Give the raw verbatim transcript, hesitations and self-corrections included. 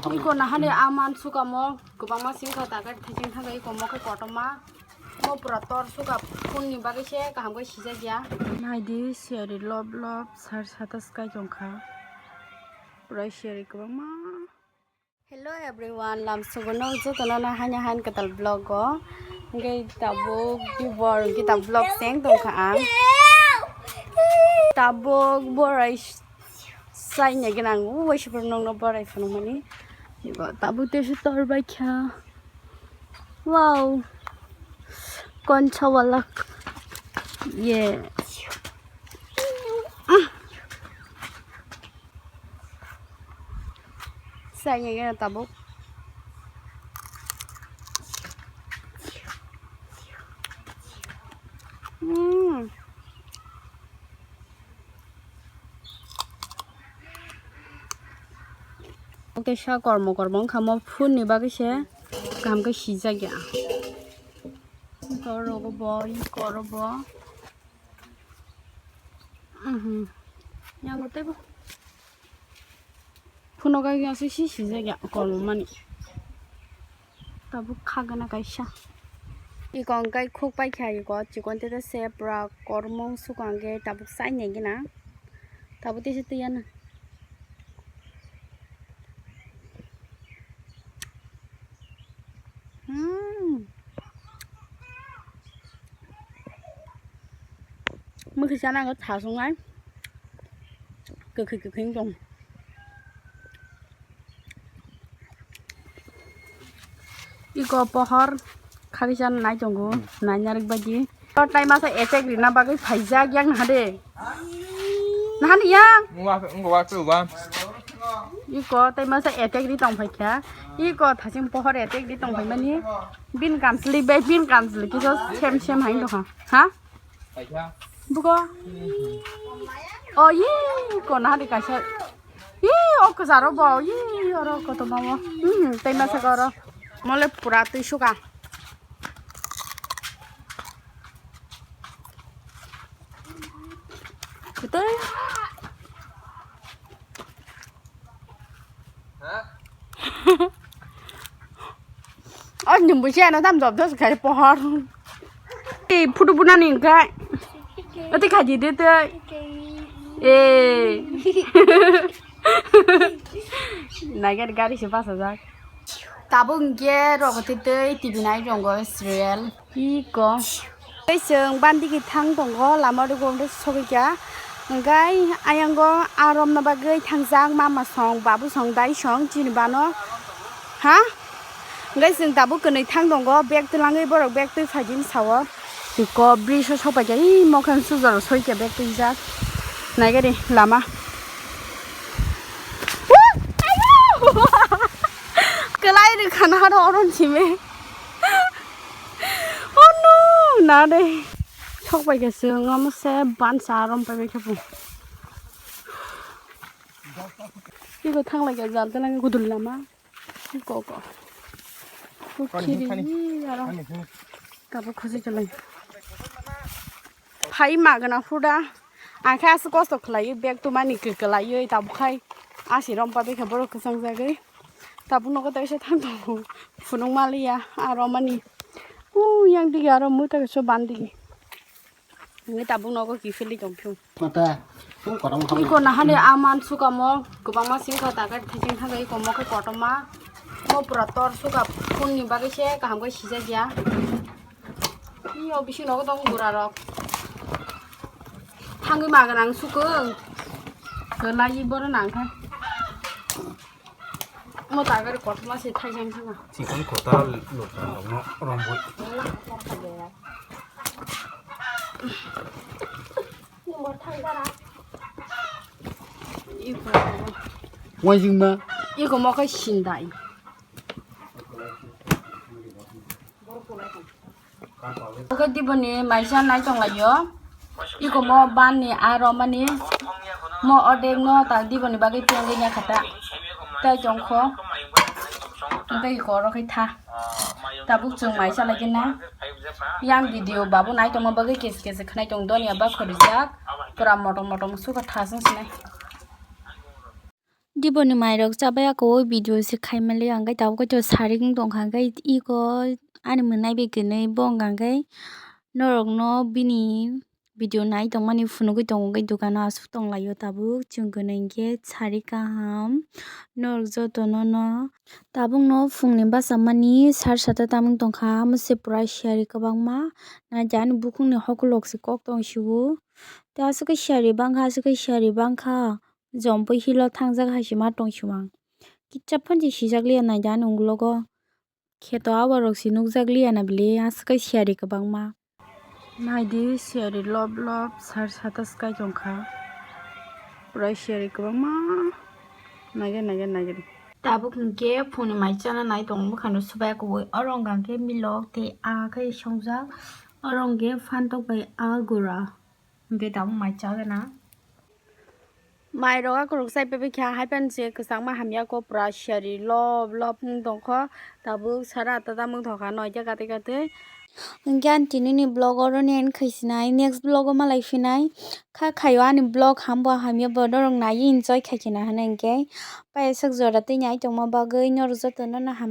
Iko nahani a man sukamo kwbangma singkha, tagar thaiching thaga iko mo khe kotorma. Mo pura tor suka phone ni bagwi se kaham khe sijak ya. Naidi siyari lob lob sar satas kai tongkha. Pura siyari kwbangma. Hello everyone, lam sugo no joto no na hanya han katal vlog go. Ngai tabuk di bor kita vlog seng tongkha ang. Tabuk borai Saini gwnang, o waisa borok nokno borai phano mani. Tabuk teisa tor bai kha. Wow. Koncha wala. Ye. Saini gwnang tabuk. Hmm. Teisa kormo kormo wngkha mo phone ni bagwi se kaham khe sijak ya. Oro bo, iko oro bo. Mhm. Yang tei bo. Phone o gaiga se si sijak ya kormo mani. Tabuk khagana kaisa. Iko hwnkhe khuk paikha iko chikon tete se pura kormo sukha hwnkhe tabuk saini gina. Tabuk tese tiyana. Hmm. Mukhi chana ang thasung ai. Kwkhwi kwkhwi wng tong. Iko pohor khakisa nai tongo, hmm, naina rwk bagwi. O tai masa attack rina bagwi phaijak yang naha de. Naha ni yang? Wngwa, wngwa, wngwa. Iko tai masa attack ri tong phaikha. Iko thaching pohor attack ri tong phaimani. Bin kansli bai bin kansli kisa sem sem hai tongkha. Ha? Buko. O, ye, kona hari kaisa. Ye, o kwcharo bo, ye, oro kotorma bo. Hmm, tei masa koro. Mole pura twi suka. Kwtwi. O nyumbu se ano tam job dos khai pohor. Ei photo buna ni khai. Ati khaji de te. Ei. Naigar gari se pas hajar. Tabuk hwnkhe rogo twi twi T V nai tongo serial. Iko. Tei chwng bandigi thang tongo, lama rwgo hwnkhe sogwi kha. Hwnkhe ayango a romna bagwi thangjak mama song, babu song, dai song, chini bano. Ha? Hwnkhe chwng tabuk kwnwi thang tongo, bag twlangwi borok bag twi phaidi sao. Iko bridge o sopai kha, ih, mokhe sujar soi kha bag twijak. Naigari lama. Kwlai rwkha na aro oron simi. Oh no, na de. Sok bai khe chwng omo se bansa rom pai bai khe bo. Ibo thang lai khe jal tela khe gudul lama. Go go. Khiri aro. Kabo khusi chalai. Phai magana huda. Ang khe aswk kosto khlaiwi bag twmani kwlaiwi tabuk khai asi rompa bikha borok kwchang jagwi tabuk nogo taisa thang tongo phunuk maliya aro mani u yang digi aro muta kaisa bandigi hwnwi tabuk nogo kiphilwi tongphio. Mata, tong korang tong. Iko nahani a man sukamo kwbangma singkha tagar thijing thagai komo khe kotorma mo pura tor suka phunni bagwi se kaham khe sijakya. Iyo, bisi nogo tong gura rok. Thangwi maga nang sukung. Kelai boro nang kha. Mo ta gari kotorma se thaijang thanga. Chikon kota lukha rokno romboi. Waisingma. Iko mo khe sindai. Oke, diboni maisa nai tonglaio. Iko mo ban ni aro mani mo odek no ta diboni bagwi tengwi nya khata. Tai tongkho. Tei iko oro khai tha. Tabuk chwng maisa lai khe na. Yang video babu nai tongma bagwi kes kes khnai tong donia ba khorijak. Pura motom motom suka tha sung sinai. Diboni mairok chabai ako o video se khaimali, hwnkhe tabuk khe to sarik wng tongkha, hwnkhe iko ani mwnai bai kwnwi bo wngkha, hwnkhe norokno bini video nai tongmani phunugwi tongo, hwnkhe dukano aswk tonglaio tabuk chwng kwnwi hwnkhe sarik kaham norok jotono no. Tabukno phungni bwsamani sar sata tamung tongkha, omo se pura siyari kwbangma, naidi ani bukhukni hokolok se kok tong sio, tei aswk khe siyari bangkha, aswk khe siyari bangkha. Jompui hilo thangjak hai se ma tong simang. Kitsa phano se sijak liya naidi ani ulogo. Kheto aborok se nukjak liya na bile aswk khe siyari kwbangma. Naidi siyari lob lob sar sata swkai tongkha. Pura siyari kwbangma. Naigen naigen naigen. Tabuk hinkhe phungni mai chana nai tongo bwkhano subai kubui. Oro wngkha khe milok tei aa khe songjak. Oro wngkhe phantok bai aa gura. Hwnkhe tabuk mai chagana. Mairok akorok chai paipai kha, hai phano se kwchangma hamya kho, pura siyari lob lob wng tongkho. Tabuk sara ata tamung thokha noida katwi katwi. Hwnkhe ang tinini vlog oro ni end khaisinai, next vlog o malai phinai. Kha khaio ani vlog hambo hamya bo norok naiwi enjoy khaikhe na hwnwi hwnkhe. Paisuk jora twi nai tongma bagwi norok jotono no ham.